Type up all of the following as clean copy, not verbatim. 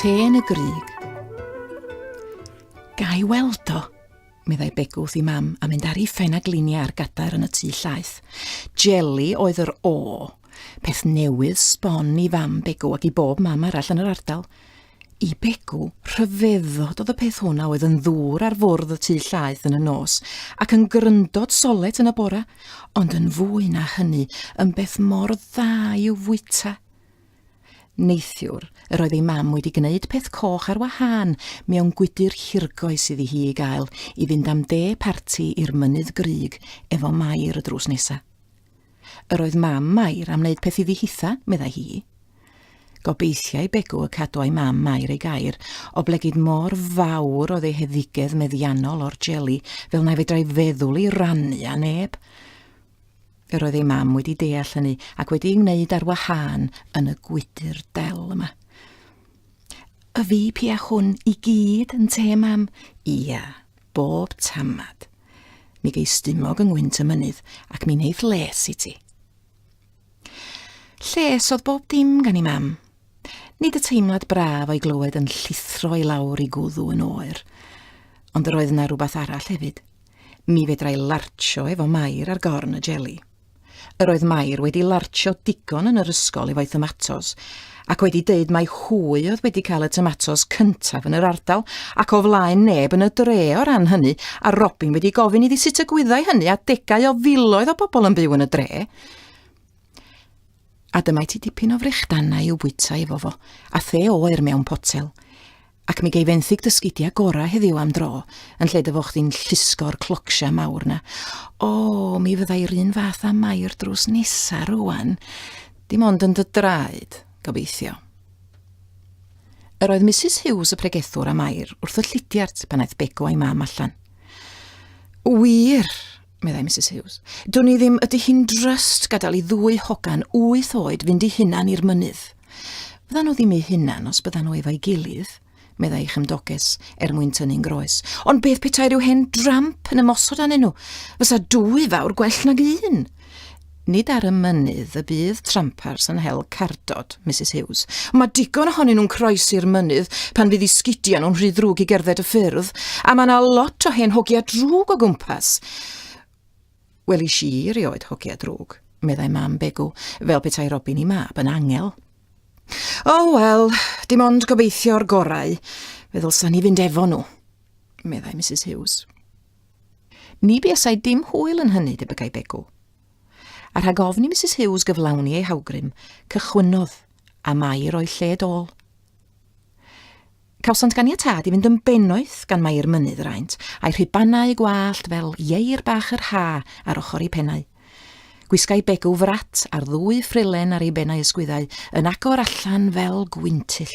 Te yn y grug. Ga i weld o, meddai Begw wrth ei mam, a mynd ar ei phen a gliniau ar gadair yn y tŷ llaeth. Jeli oedd yr o, peth newydd sbon i fam Begw ac i bob mam arall yn yr ardal. I Begw, rhyfeddod oedd y peth hwn a oedd yn ddŵr ar fwrdd y tŷ llaeth yn y nos, ac yn gryndod solet yn y bora, ond yn fwy na hynny, yn beth mor dda i'w fwyta. Neithiwr, yr oedd ei mam wedi gwneud peth coch ar wahân mewn gwydr hirgoes iddi hi ei gael i fynd am de parti i'r mynydd grug efo Mair y drws nesa. Yr oedd mam Mair am wneud peth iddi hitha, meddai hi. Gobeithiai Begw y cadwai mam Mair ei gair, oblegid mor fawr oedd ei heddigedd meddiannol o'r jeli fel na fedrai feddwl ei rannu â neb. Yr oedd ei mam wedi deall hynny ac wedi ei wneud ar wahân yn y gwydr del yma. Y fi pia hwn i gyd yn te, mam? Ia, bob tamad. Mi gei stumog yng ngwynt y mynydd ac mi wneith les i ti. Lles oedd bob dim gan i mam. Nid y teimlad braf o'i glywed yn llithro i lawr i gwddw yn oer. Ond yr oedd yna rhywbeth arall hefyd. Mi fedrai lartsio efo Mair ar gorn y jeli. Yr oedd Mair wedi lartsio digon yn yr ysgol efo'i thomatos, ac wedi deud mai hwy oedd wedi cael y tomatos cyntaf yn yr ardal, ac o flaen neb yn y dre o ran hynny, a Robin wedi gofyn iddi sut y gwyddai hynny a degau o filoedd o bobl yn byw yn y dre. A dyma i ti dipyn o frechdanau i'w bwyta efo fo, a the oer mewn potel. Ac mi gei fenthyg dy sgidia gora heddiw am dro, yn lle dy fo chdi'n llusgo'r clocsia mawr na. O, mi fyddai'r un fath â Mair drws nesa rwan. Dim ond yn dy draed, gobeithio. Yr oedd Misus Hughes y pregethwr a Mair wrth y llidiart pan aeth Begw a'i mam allan. Wir, meddai Misus Hughes, dwn i ddim ydy hi'n dryst gadael i ddwy hogan wyth oed fynd i hunan i'r mynydd. Fyddan nhw ddim eu hunan os byddan nhw efo'i gilydd, meddai ei chymdoges, er mwyn tynnu'n groes. Ond beth petai rhyw hen dramp yn ymosod arnyn nhw? Fysa dwy fawr gwell nag un. Nid ar y mynydd y bydd trampars yn hel cardod, Misus Hughes. Mae digon ohonyn nhw'n croesi'r mynydd pan fydd eu sgidiau nhw'n rhy ddrwg i gerdded y ffyrdd, a mae yna lot o hen hogia drwg o gwmpas. Welish i rioed hogia drwg, meddai mam Begw, fel petai Robin i mab yn angel. O, oh, wel, dim ond gobeithio'r gorau. Fe ddylsan ni fynd efo nhw, meddai Misus Hughes. Ni buasai dim hwyl yn hynny, debygai Begw. A rhag ofn i Misus Hughes gyflawni ei hawgrym, cychwynnodd, a Mair o'i lled ôl. Cawsant ganiatâd i fynd yn bennoeth gan mai i'r mynydd yr aent, a'i rhubanau gwallt fel ieir bach yr ha ar ochr ei pennau. Gwisgai Begw frat a'r ddwy ffrilen ar ei bennau ysgwyddau yn agor allan fel gwyntyll.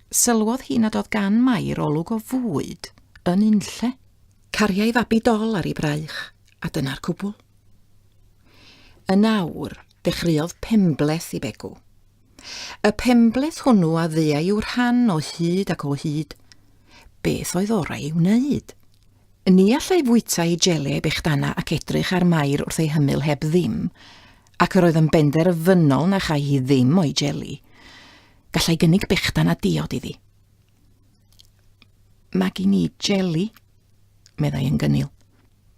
Sylwodd hi nad oedd gan Mair olwg o fwyd yn unlle. Cariai fabi dol ar ei braich, a dyna'r cwbl. Yn awr, dechreuodd penbleth i Begw. Y penbleth hwnnw a ddeuai i'w rhan o hyd ac o hyd. Beth oedd orau i'w wneud? Ni allai fwyta ei jeli a'i bechdana ac edrych ar Mair wrth ei hymyl heb ddim, ac yr oedd yn benderfynol na chai hi ddim o'i jeli. Gallai gynnig bechdan a diod iddi. Mae gin i jeli, meddai yn gynnil.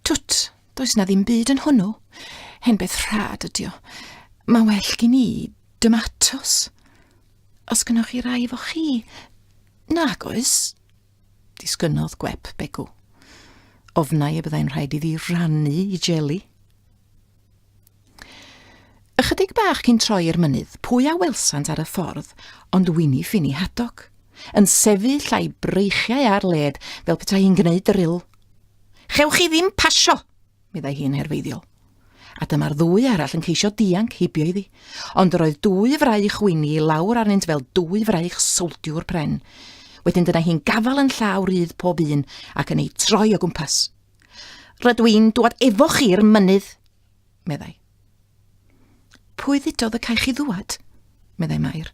Twt, does na ddim byd yn hwnnw. Hen beth rhad ydi o. Mae well gin i dymatos. Os gynnoch chi rai efo chi? Nag oes. Disgynnodd gwep Begw. Ofnai y byddai'n rhaid iddi rannu i jeli. Ychydig bach cyn troi i'r mynydd, pwy a welsant ar y ffordd ond Wini Ffini Hadog, yn sefyll a'i breichiau ar led fel petai hi'n gwneud dril. Chewch chi ddim pasio, meddai hi'n herfeiddiol. A dyma'r ddwy arall yn ceisio dianc heibio iddi, ond yr oedd dwy fraich Wini i lawr arnynt fel dwy fraich sowldiwr pren. Wedyn dyna hi'n gafael yn llaw rydd pob un ac yn eu troi o gwmpas. Rydw i'n dwad efo chi i'r mynydd, meddai. Pwy ddudodd y caech chi ddwad? meddai Mair.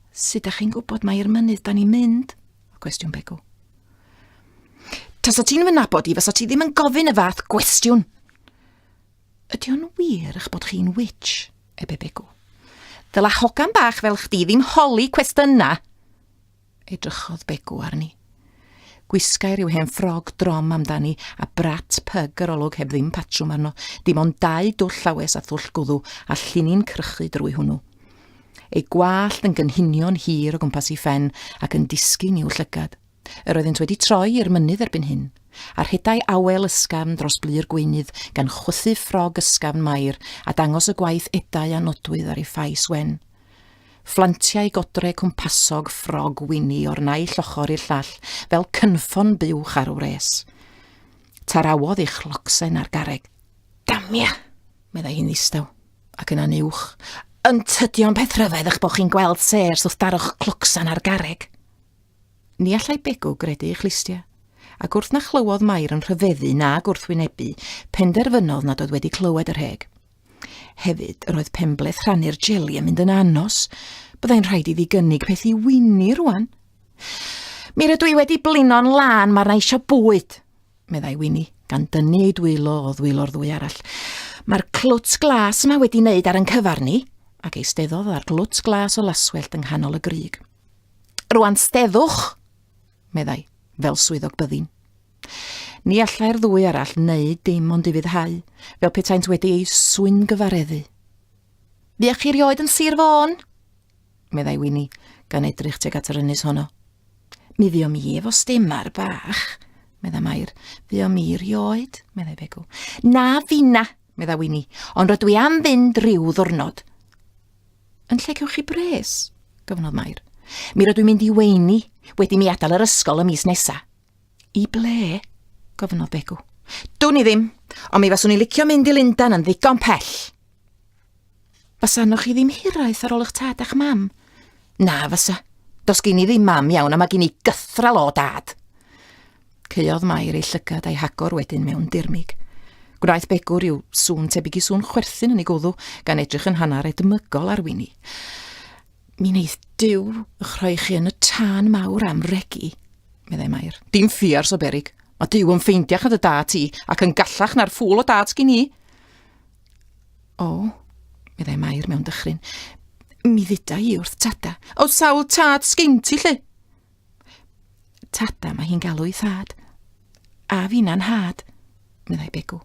Sut ydych chi'n gwybod mai i'r mynydd da ni'n mynd? O gwestiwn Begw. Tasa ti'n fy nabod i, fysa ti ddim yn gofyn y fath gwestiwn. Ydy o'n wir eich bod chi'n witch? ebe Begw. Ddyla hogan bach fel chdi ddim holi cwestiyna! Edrychodd Begw arni. Gwisgai rhyw hen ffrog drom amdani a brat pyg yr olwg heb ddim patrwm arno, dim ond dau dwll llawes a thwll gwddw a llinyn crychu drwy hwnnw. Ei gwallt yn gynhunion hir o gwmpas ei phen ac yn disgyn i'w llygad. Yr oeddynt wedi troi i'r mynydd erbyn hyn, a rhedai awel ysgafn dros blu'r gweunydd gan chwythu ffrog ysgafn Mair a dangos y gwaith edau a nodwydd ar ei ffais wen. Fflantiai godre cwmpasog ffrog Wini o'r naill ochr i'r llall fel cynffon buwch ar wres. Tarawodd ei chlocsen ar garreg. Damia! meddai hi'n ddistaw, ac yna'n uwch. Yn tydio'n peth rhyfedd eich bod chi'n gweld sêrs wrth daro'ch clocsan ar garreg. Ni allai Begw gredu ei chlustiau, ac wrth na chlywodd Mair yn rhyfeddu na gwrthwynebu, penderfynodd nad oedd wedi clywed yr heg. Hefyd, yr oedd penbleth rhannu'r jeli yn mynd yn anos. Byddai'n rhaid iddi gynnig peth i Wini rwan. Mi rydw i wedi blino'n lân, mae arna eisiau bwyd, meddai Wini, gan dynnu ei dwylo o ddwylo'r ddwy arall. Mae'r clwt glas yma wedi wneud ar yn cyfar ni, ac eisteddodd ar glwt glas o laswellt yng nghanol y grug. Rwan steddwch, meddai, fel swyddog byddin. Ni allai'r ddwy arall wneud dim ond ufuddhau, fel petaent wedi eu swyngyfareddu. Fuoch chi rioed yn Sir Fôn? meddai Wini, gan edrych tuag at yr ynys honno. Mi fuom i efo stemar bach, meddai Mair. Fuom i rioed, meddai Begw. Na finna, meddai Wini, ond rydw i am fynd rhyw ddwrnod. Yn lle cewch chi bres? gofynnodd Mair. Mi rydw i'n mynd i weini, wedi mi adael yr ysgol y mis nesa. I ble? gofynnodd Begw. Dwn i ddim, ond mi faswn i licio mynd i Lundan yn ddigon pell. Fasanoch chi ddim hiraeth ar ôl eich tad a'ch mam? Na, fysa. Does gen i ddim mam iawn a mae gen i gythral o dad. Caeodd Mair ei llygad a'i hagor wedyn mewn dirmyg. Gwnaeth Begw rhyw sŵn tebyg i sŵn chwerthin yn ei gwddw, gan edrych yn hanner edmygol ar Wini. Mi wneith Duw eich rhoi chi yn y tân mawr am regi, meddai Mair. Dim ffiars o berig. Mae Duw yn ffeindiach na dy dad ti ac yn gallach na'r ffŵl o dad sgin i. O, meddai Mair mewn dychryn. Mi dduda i wrth tada. O, sawl tad sgin ti, lle? Tada mae hi'n galw ei thad. A finna'n nhad, meddai Begw.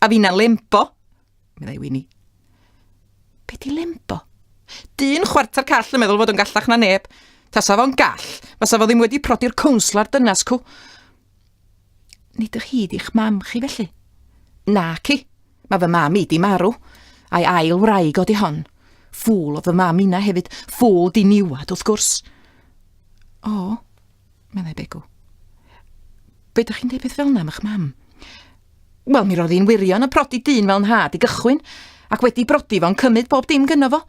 A finna'n lembo, meddai Wini. Be di lembo? Dyn chwarter call yn meddwl fod o'n gallach na neb. Tasa fo'n gall, fasa fo ddim wedi prodi'r cwnslar dynas cw. Nid ych hi di'ch mam chi felly? Naci, mae fy mam i di marw, a'i ail wraig o di hon. Ffŵl oedd fy mam inna hefyd, ffŵl diniwad wrth gwrs. O, meddai Begw. Be ydych chi'n deud peth fel yna am eich mam? Wel, mi roedd hi'n wirion yn prodi dyn fel nhad i gychwyn, ac wedi brodi fo'n cymryd bob dim gynno fo.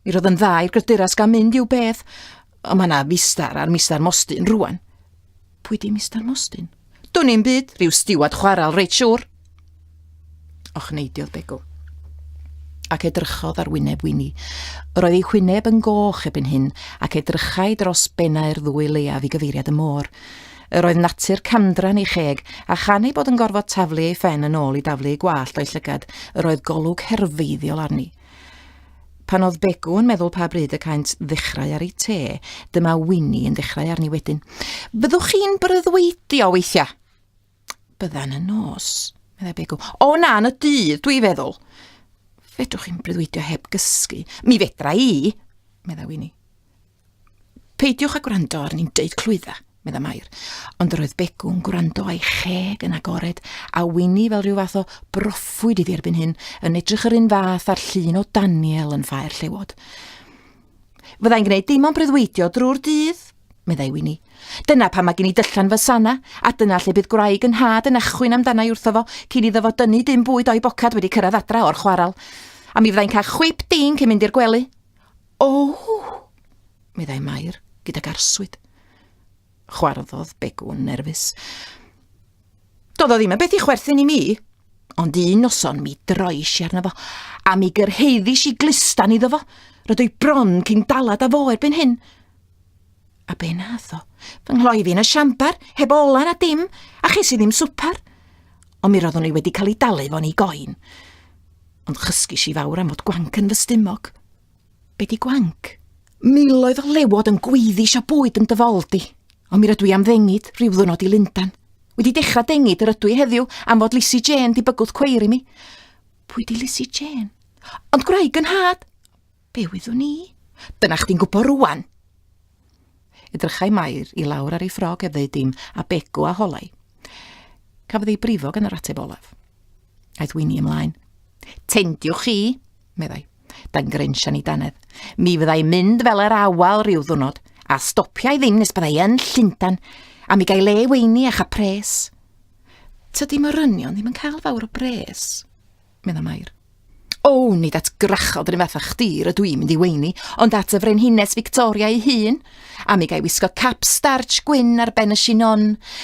Mi roedd yn dda i'r gryduras gael mynd i'w bedd, ond mae yna fistar ar Mistar Mostyn rwan. Pwy di Mistar Mostyn? Dwn i'm byd, rhyw stiward chwaral reit siŵr. Ochneidiodd Begw. Ac edrychodd ar wyneb Wini. Yr oedd ei hwyneb yn goch erbyn hyn, ac edrychai dros bennau'r ddwy leiaf i gyfeiriad y môr. Yr oedd natur camdran ei cheg, a chan ei bod yn gorfod taflu ei phen yn ôl i daflu ei gwallt o'i llygad, yr oedd golwg herfeiddiol arni. Pan oedd Begw yn meddwl pa bryd y caent ddechrau ar ei te, dyma Wini yn dechrau arni wedyn. Fyddwch chi'n breuddwydio weithiau? Byddan y nos, meddai Begw. O na, yn y dydd, dwi feddwl. Fedrwch chi'n breuddwydio heb gysgu? Mi fedra i, meddai Wini. Peidiwch â gwrando arni'n deud clwydda, medda Mair. Ond yr oedd Begw'n gwrando a'i cheg yn agored, a Wini fel rhyw fath o broffwyd iddi erbyn hyn, yn edrych yr un fath â'r llun o Daniel yn ffair llewod. Fyddai'n gwneud dim ond breuddwydio drwy'r dydd, meddai Wini. Dyna pam mae gen i dyllan fy sana, a dyna lle bydd gwraig yn nhad yn achwyn amdana i wrtho fo, cyn iddo fo dynnu dim bwyd o'i bocad wedi cyrraedd adra o'r chwaral. A mi fyddai'n cael chwip dîn cyn mynd i'r gwely. O! meddai Mair, gydag arswyd. Chwarddodd Begw'n nerfus. Doedd o ddim yn beth i chwerthin i mi, ond un noson mi drois i arno fo, a mi gyrhaeddis i glustan iddo fo. Rydw i bron cyn dalad â fo erbyn hyn. A be nath o? Fy nghloi fi yn y siambar, heb ola na dim, a ches i ddim swpar. Ond mi roeddwn i wedi cael ei dalu fo'n ei goen. Ond chysgis i fawr am fod gwanc yn fy stumog. Be di gwanc? Miloedd o lewod yn gweiddi isio bwyd yn dy fol di. Ond mi rydw i am ddengid rhyw ddwrnod i Lundan. Wedi dechrau dengid yr ydw i heddiw am fod Lisi Jane di bygwth cweir i mi. Pwy di Lisi Jane? Ond gwraig yn nhad! Be wyddwn i? Dyna chdi'n gwybod rwan! Edrychai Mair i lawr ar ei ffrog heb ddeud dim, a Begw a holai. Cafodd ei brifo gan yr ateb olaf. Aeth Wini ymlaen. Tendiwch chi, meddai, dan grensian ei dannedd. Mi fyddai mynd fel yr awal rhyw ddwrnod, a stopiai ddim nes byddai yn Llundan, a mi gai le weini a cha pres. Tydi morynion ddim yn cael fawr o bres, medda Mair. O, nid at grachod yr un fath â chdi rydw i'n mynd i weini, ond at y frenhines Victoria ei hun. A mi ga i wisgo cap starch gwyn ar ben y chinon,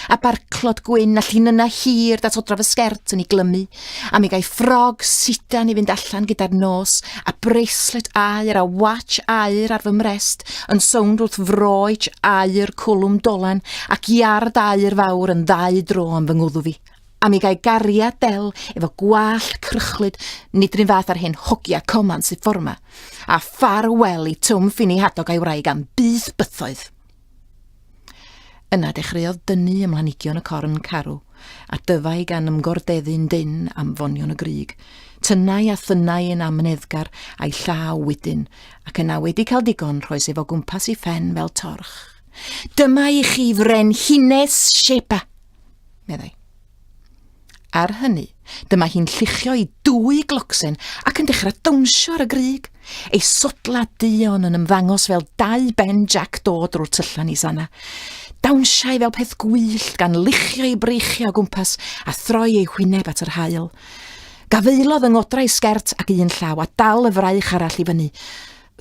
a barclod gwyn a llinynnau hir dat odra fy sgert yn ei glymu. A mi ga i ffrog sidan i fynd allan gyda'r nos, a bracelet aur a watch aur ar fy mrest, yn sownd wrth froech aur cwlwm dolan, ac iard aur fawr yn ddau dro am fy ngwddw fi. A mi gai gariad del efo gwallt crychlyd, nid run fath ar hen hogia coman sydd fforma. A ffarwel i Twm Ffini Hadog a'i wraig am byth bythoedd. Yna dechreuodd dynnu ymhlanigion y corn carw, a dyfai gan ymgordeddu'n dynn am fonion y grug. Tynnai a thynnai yn amyneddgar a'i llaw wedyn, ac yna wedi cael digon rhoes ef o gwmpas ei phen fel torch. Dyma i chi frenhines Sheba! meddai. Ar hynny, dyma hi'n lluchio i dwy glocsen ac yn dechrau dawnsio ar y grug, ei sodla duon yn ymddangos fel dau ben Jac Do drwy'r tyllan i Sanna. Dawnsiai fel peth gwyllt gan luchio ei breichiau o gwmpas a throi ei hwyneb at yr haul. Gafaelodd yng ngodrau sgert ag un llaw a dal y fraich arall i fyny.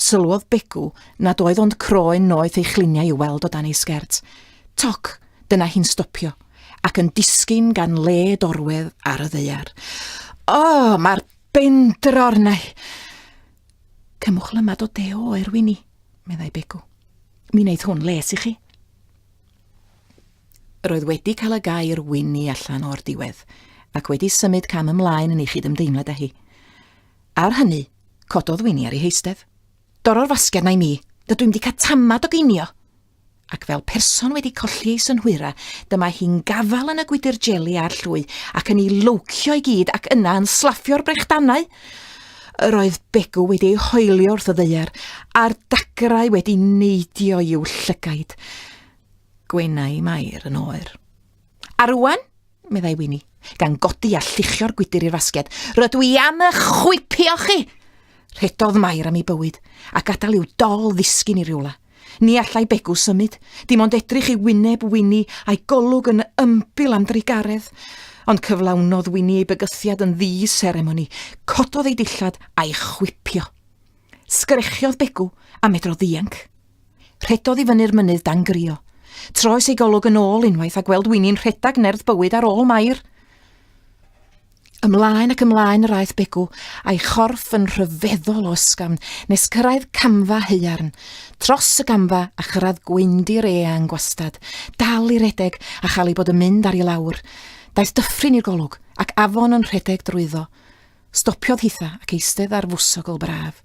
Sylwodd Begw nad oedd ond croen noeth ei chluniau i'w weld o dan ei sgert. Toc! Dyna hi'n stopio, ac yn disgyn gan led orwedd ar y ddaear. O, mae'r bendro arna i! Cymwch lymad o de oer, Wini, meddai Begw. Mi wneith hwn les i chi. Yr oedd wedi cael y gair Wini allan o'r diwedd, ac wedi symud cam ymlaen yn ei chydymdeimlad â hi. Ar hynny, cododd Wini ar ei heistedd. Dorro'r fasged 'na i mi, dydw i'm 'di cael tamad o ginio! Ac fel person wedi colli ei synhwyra, dyma hi'n gafael yn y gwydr jeli a'r llwy ac yn ei lowcio i gyd ac yna yn slaffio'r brechdanau. Yr oedd Begw wedi ei hoelio wrth y ddaear, a'r dagrau wedi neidio i'w llygaid. Gwenai Mair yn oer. A rwan, meddai Wini, gan godi a lluchio'r gwydr i'r fasged. Rydw i am eich chwipio chi! Rhedodd Mair am ei bywyd, a gadael i'w dol ddisgyn i rywle. Ni allai Begw symud, dim ond edrych i wyneb Wini a'i golwg yn ymbil am drugaredd. Ond cyflawnodd Wini ei bygythiad yn ddi-seremoni, cododd ei dillad a'i chwipio. Sgrechiodd Begw a medrodd ddianc. Rhedodd i fyny'r mynydd dan grio. Troes ei golwg yn ôl unwaith a gweld Wini'n rhedag nerth bywyd ar ôl Mair. Ymlaen ac ymlaen yr aeth Begw, a'i chorff yn rhyfeddol o ysgafn, nes cyrraedd camfa haearn. Tros y gamfa a chyrraedd gweundir eang gwastad, dal i redeg a chael ei bod yn mynd ar i lawr. Daeth dyffryn i'r golwg, ac afon yn rhedeg drwyddo. Stopiodd hitha ac eistedd ar fwsogl braf.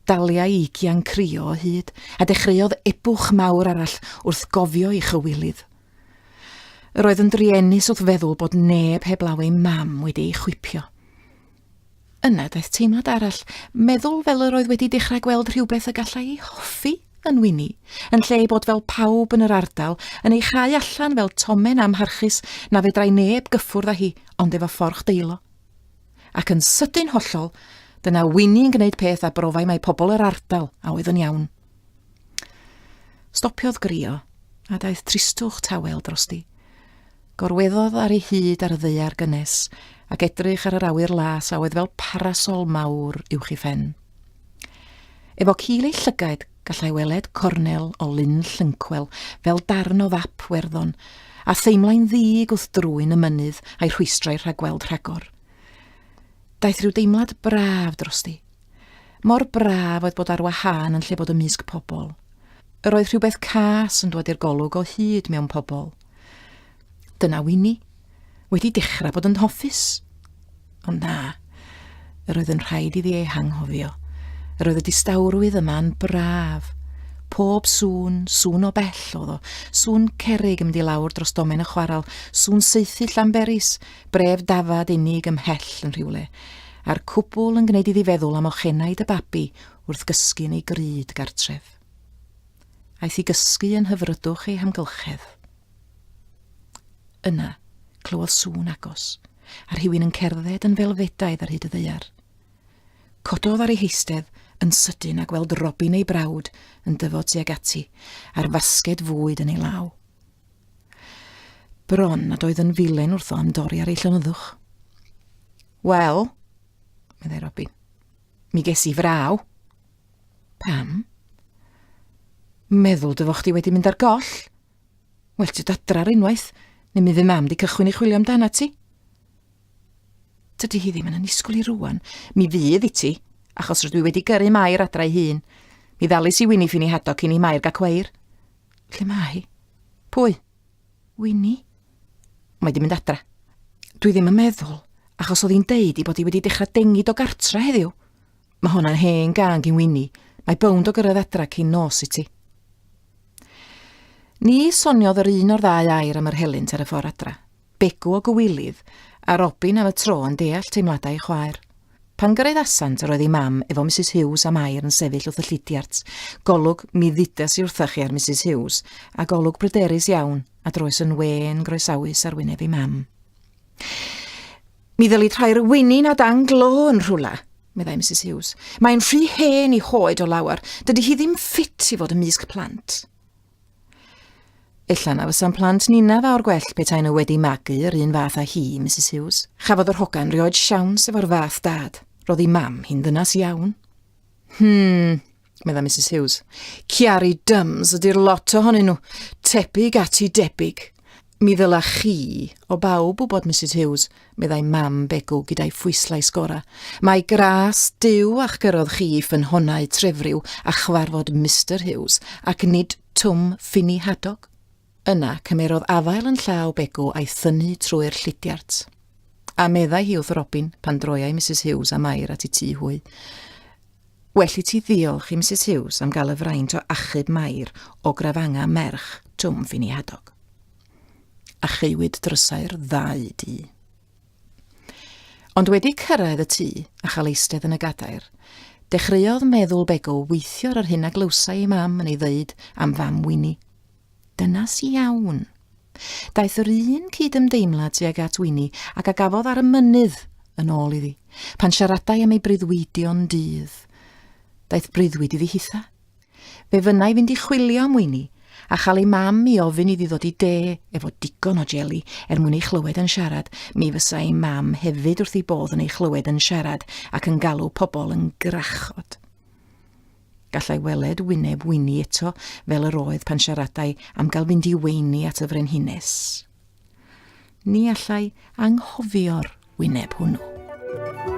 Daliai Igian crio o hyd, a dechreuodd ebwch mawr arall wrth gofio ei chywilydd. Yr oedd yn druenus wrth feddwl bod neb heblaw ei mam wedi ei chwipio. Yna daeth teimlad arall, meddwl fel yr oedd wedi dechrau gweld rhywbeth y gallai ei hoffi yn Wini, yn lle ei bod fel pawb yn yr ardal, yn ei chau allan fel tomen amharchus na fedrai neb gyffwrdd â hi ond efo fforch deilo. Ac yn sydyn hollol, dyna Wini yn gwneud peth a brofai mai pobl yr ardal a oedd yn iawn. Stopiodd grio, a daeth tristwch tawel drosti. Gorweddodd ar ei hyd ar y ddaear gynnes, ac edrych ar yr awyr las a oedd fel parasol mawr uwch ei phen. Efo cil ei llygaid, gallai weled cornel o lyn Llyncwel fel darn o fap Werddon, a theimlai'n ddig wrth drwyn y mynydd a'i rhwystrai rhag gweld rhagor. Daeth rhyw deimlad braf drosti. Mor braf oedd bod ar wahân yn lle bod ymysg pobl. Yr oedd rhywbeth cas yn dwad i'r golwg o hyd mewn pobl. Dyna Wini, wedi dechrau bod yn hoffus. Ond na, yr oedd yn rhaid iddi ei hanghofio. Yr oedd y distawrwydd yma'n braf. Pob sŵn, sŵn o bell oedd o, sŵn cerrig yn mynd i lawr dros domen y chwaral, sŵn saethu Llanberis, bref dafad unig ymhell yn rhywle, a'r cwbl yn gwneud iddi feddwl am ochenaid y babi wrth gysgu yn ei gryd gartref. Aeth i gysgu yn hyfrydwch ei hamgylchedd. Yna, clywodd sŵn agos, a rhywun yn cerdded yn felfedaidd ar hyd y ddaear. Cododd ar ei heistedd yn sydyn a gweld Robin ei brawd yn dyfod tuag ati, a'r fasged fwyd yn ei law. Bron nad oedd yn filen wrtho am dorri ar ei llonyddwch. Wel, meddai Robin, mi ges i fraw. Pam? Meddwl dy fo chdi wedi mynd ar goll. Well ti adra ar unwaith, neu mi fy mam di cychwyn i chwilio amdana ti. Tydi hi ddim yn annisgwyl i rwan. Mi fydd i ti, achos rydw i wedi gyrru Mair adra ei hun. Mi ddalis i Winnie Ffini Hadog cyn i Mair gael cweir. Lle mae hi? Pwy? Winnie? Mae di mynd adra. Dwi ddim yn meddwl, achos oedd hi'n deud i bod hi wedi dechrau dengid o gartra heddiw. Mae honna'n hen gân gin Winnie, mae bownd o gyrraedd adra cyn nos i ti. Ni soniodd yr un o'r ddau air am yr helynt ar y ffordd adra. Begw o gywilydd, a Robin am y tro yn deall teimladau ei chwaer. Pan gyraeddasant, yr oedd ei mam efo Misus Hughes a Mair yn sefyll wrth y llidiart. Golwg, mi ddudes i wrthach chi ar Misus Hughes, a golwg bryderus iawn, a droes yn wên groesawus ar wyneb ei mam. Mi ddylid rhoi'r winyn a dan glo yn rhywle, meddai Misus Hughes. Mae'n rhy hen i hoed o lawer. Dydy hi ddim ffit i fod ymysg plant. Ella na fysa'n plant ninna fawr gwell petai nhw wedi magu yr un fath â hi, Misus Hughes. Chafodd yr hogan rioed siawns efo'r fath dad. Roedd ei mam hi'n ddynas iawn. Hmm, medda Misus Hughes. Ciari dyms ydy'r lot ohonyn nhw. Tebyg at i debyg. Mi ddyla chi o bawb wybod, Misus Hughes, meddai mam Begw gyda'i phwyslais gora. Mae gras Duw a'ch gyrrodd chi i ffynhonnau Trefriw a chyfarfod Mister Hughes, ac nid Twm Ffini Hadog. Yna, cymerodd afael yn llaw Begw a'i thynnu trwy'r llidiart. A meddai hi wrth Robin pan droiai Misus Hughes a Mair at i tŷ hwy, Well i ti ddiolch i Misus Hughes am gael y fraint o achub Mair o grafangau merch Twm Ffini Hadog. A chaewyd drysau'r ddau dŷ. Ond wedi cyrraedd y tŷ a chael eistedd yn y gadair, dechreuodd meddwl Begw weithio ar yr hyn a glywsai ei mam yn ei ddeud am fam Wini. Dynas iawn. Daeth yr un cyd-ymdeimlad tuag at Wini ag a gafodd ar y mynydd yn ôl iddi, pan siaradai am ei breuddwydion dydd. Daeth breuddwyd iddi hitha. Fe fynnai fynd i chwilio am Wini, a chael ei mam i ofyn iddi ddod i de efo digon o jeli er mwyn ei chlywed yn siarad. Mi fysa ei mam hefyd wrth ei bodd yn ei chlywed yn siarad ac yn galw pobl yn grachod. Gallai weled wyneb Wini eto fel yr oedd pan siaradai am gael fynd i weini at y frenhines. Ni allai anghofio'r wyneb hwnnw.